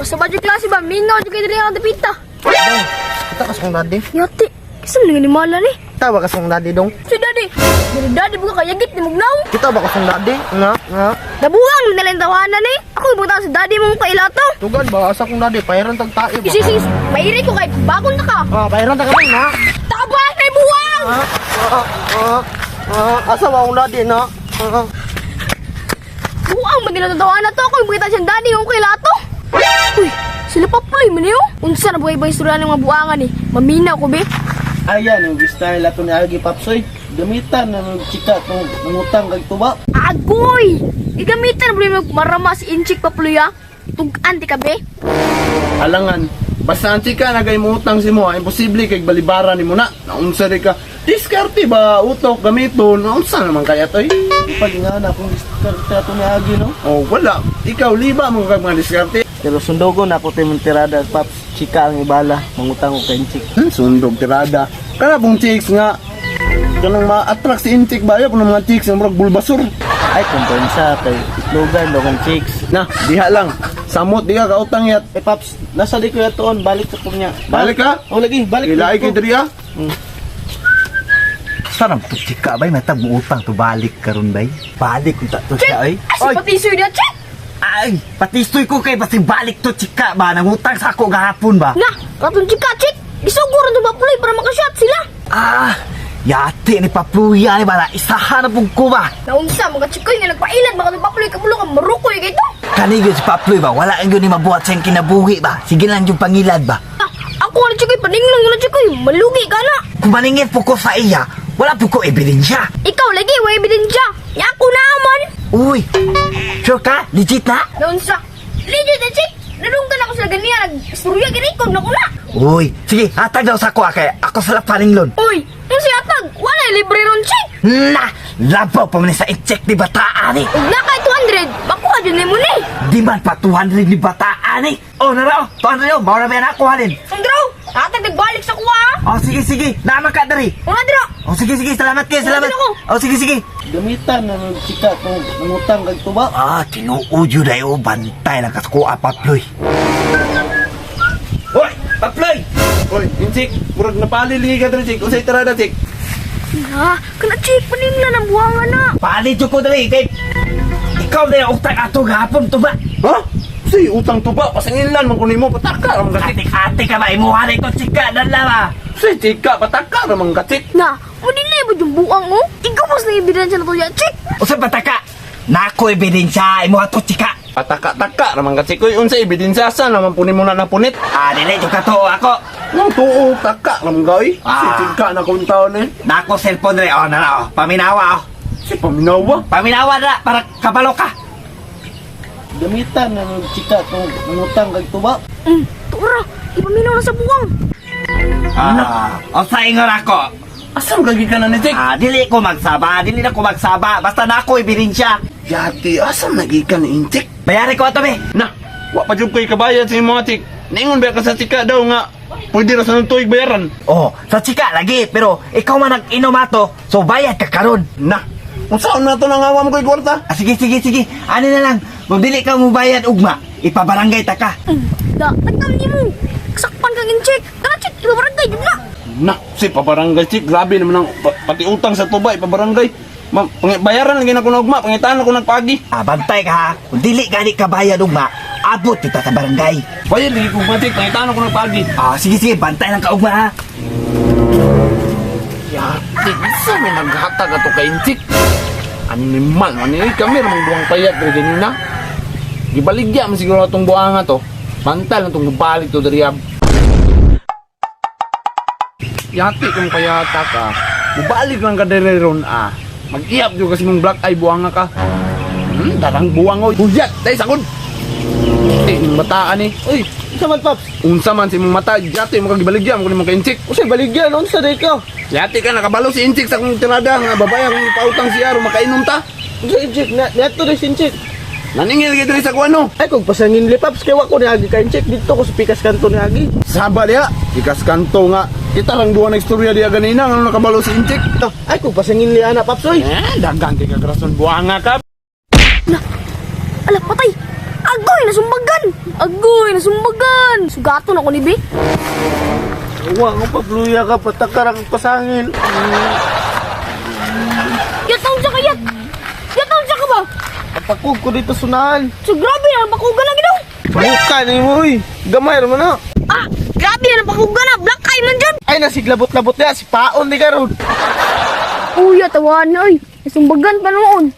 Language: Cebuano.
Basta ba yung klase ba? Mingaw yung kayo dali ang dapita. Dong, kita ka sa kong daddy. Yati, kisa man nga ni Mala ni. Kita ba ka sa kong daddy, dong? Si daddy, dari daddy buka kayagit ni Mugnaw. Kita ba ka sa kong daddy? Nga, nga. Nabuang nila yung tawanan ni. Ako ibutang si daddy mong kailato. Tugan ba? Asa kong daddy? Pahiran tag tae ba? Isisis, mairi ko kay bagong na ka. Ah, pahiran ta ka dong, na. Tabang na buwang! Ah, ah, ah, ah, asa ba akong daddy, na? Ah, ah. Buang ba nila tawanan to? Ako ibutang si daddy mong kailato. Uy, sila pa puloy man niyo. Unsa na buhay ba istorya ng mga buangan ni? Maminaw ko be. Ayan, yung style ato ni Agi Papsoy. Gamitan na ng chika kung nangutang kag tuba. Agoy! Igamitan mo yung marama si Inchik Papluya. Tugan di ka be. Alangan, basta ang chika na kay utang si mo, ah, imposible kay balibara ni mo na. Naunsa di ka, diskarte ba, utok, gamiton, naunsa naman kaya to eh. Pag nga na kung diskarte ato ni Agi, no? Oh, wala. Ikaw, liba mo kag mga diskarte. Pero sundogo na ako tayo mong tirada, Paps. Chika ang ibala. Mangutang ko kay Chik. Sundog tirada. Kana pong chicks nga, kanang ma-attract si Inchik ba? Ayaw ng mga chicks, ang murag bulbasur. Ay, kumpensa kay itlogan, dogan chicks. Na, diha lang. Samot, diha ka utang yat. Eh, Paps, nasa di ko yatoon. Balik sa kong niya. Balik ka? Oh, lagi, balik. Ilay kay diri ah. Sarang to chika bay matag mo utang to balik karon bay. Balik unta to Chik! siya ay. Ay, si Patisoy na, Chik! Ay, patistoy ko kay basi balik to chika ba nangutang sa ako gahapon ba. Na, katong chika, Chik! Isuguran to Papluy para makashot sila. Ah, yati ni Papluya ni bala isahan na pug ko ba. Naunsa, mga chikoy nga nagpailan, baka itong Papluy kabulo ka, marukoy kay to. Kani gyud si Papluy ba wala gyud ni mabuhat sa iyang kinabuhi ba. Sige lang yung pangilad ba. Ah, ako na chikoy, paninglong na chikoy, malugi ka na. Kung maningit po ko sa iya, wala po ko ebidensya. Ikaw lagi, way ebidensya. Ya ako naman. Uy, sure ka? Legit na? Naunsa, legit na, Chik! Nadunggan ako sa ganiya, nag-istorya, ginikon na ko na. Uy, sige, hatag daw sa ako ah, kay ako sa paninglon. Uy, yung si Atag, wala libre ron, Chik! Na, labaw pa man sa i-check ni bataan eh. Ug na kay 200, makuha dyan ni mo ni. Di man pa 200 ni bataan eh. Oh, nara oh, 200 oh, maura ba na ako halin. Andrew, atag nagbalik sa kuha. Oh, sige, sige, naman ka dari. Una dira. Oh, sige, sige, salamat kayo, salamat. Wala din ako. Oh, sige, sige. Gamitan na ng chika kung nangutang kag tuba. Ah, tinuod yun ay oh, bantay lang kas ko, ah, Paploy. Hoy, Paploy! Oy, Inchik, murag napalili ka diri, Chik. Unsay tirada, Chik? Na, kana chik paningla ng buwangan na. Palit ko dali, kay... Ikaw na yung utang ato gahapon, tuba. Ha? Unsay utang tuba? Pasangilan man kuno nimo, pataka ra man ka, Chik. Ate-ate ka ba, imuha na ito, chika, dala ba? Unsay chika, pataka ra man ka, Chik. Na, mo dinay ba yung buwang oh? Ikaw mas na ebidensya na to ya, chik. Usa pataka, nako ebidensya, imuha to, chika. Pataka-taka ra man ka, Chik. Uy, unsay ebidensya sa naman puni mo na napunit? Ah, dili, yung kato ako. Nang tuo, taka ra man ka, oy. Ah. Si chika na kung taon eh. Nako cellphone rin, oh, nara, oh, paminawa, oh. Si paminawa. Paminawa na, para kabalo ka. Gamitan na ng chika kung nangutang kag tuba. Tura, ipaminaw na sa buwang. Ah, o sa ingon ako. Asa man kagi ka na ni Chik? Ah, dili ko magsaba, dili na ko magsaba. Basta nako ebidensya. Yati, asa man lagi ka ni Inchik? Bayari ko ato be. Na, wa pa jud ko'y kabayad sa imong chik. Ningon ba ka sa chika daw nga pwede ra sa nang tuig bayaran. Oh, sa chika lagi, pero ikaw man nag-inom ato, so bayad ka karon. Na, unsaon na to nang awam ko'y kwarta? Ah, sige, sige, sige. Ano na lang, kung dili ka mo bayad ugma, ipabarangay ta ka. Da, tagtam ni mo. Sakpan kang inchik. Kana chik, ipabarangay jud na. Na, si pabarangay chik, grabe naman ang pati utang sa tuba ipabarangay. Ma, bayaran lagi na ko na ugma, pangitaan ako nagpagi. Ah, bantay ka ha. Kung dili gani ka bayad ugma, abot kita sa barangay. Bayad lagi ko ugma chik, pangitaan ako nagpagi. Ah, sige, sige, bantay lang ka ugma ha. Yati, sa may naghatag ato kay Inchik. Animal man ni kami ra mang buwang payat diri ganina. Gibaligya man siguro atong buanga to. Bantal na tong balik to diri ab. Yati kung payata ka, mubalik lang ka diri ron ah. Mag-iyap jud kasi mong black eye buanga ka. Darang buwang oy. Hulyat, dai sakod. Eh, imong mataan ni. Uy, unsa man, Paps? Unsa man si imong mata, yati mo kag gibaligya mo kuno mong kay Inchik. Unsay baligyan? Unsa day ka? Yati ka nakabalo si Inchik sa akong tirada nga babae akong ipautang siya aron makainom ta. Unsa Inchik? Na, niadto day si Inchik. Naningil gyud diri sa kuano. Ay, kung pasangin li, Paps, kay wa ko niagi kay Inchik. Dito ko sa Pikas Kanto niagi. Saba diha, ikas kanto nga. Kita lang duha na istorya diha ganina ngano nakabalo si Inchik. Ah, ay, kung pasangin li ana, Paps, oy. Eh, dagan kay kagrason buanga ka. Na, ala patay. Agoy nasumbagan. Agoy nasumbagan. Sugaton ako ni Bi. Uwa ko pabluya ka patakar ang pasangil. Yataw siya kayat. Yataw siya ka ba? Kapakog ko dito sunahan. So grabe na ang pakuga na ginaw. Buka ni mo oy. Gamay ra man na. Ah, grabe na ang pakuga na. Black eye man dyan. Ay nasiglabot-labot niya si paon ni karon. Uya, tawahan na oy. Nasumbagan pa noon.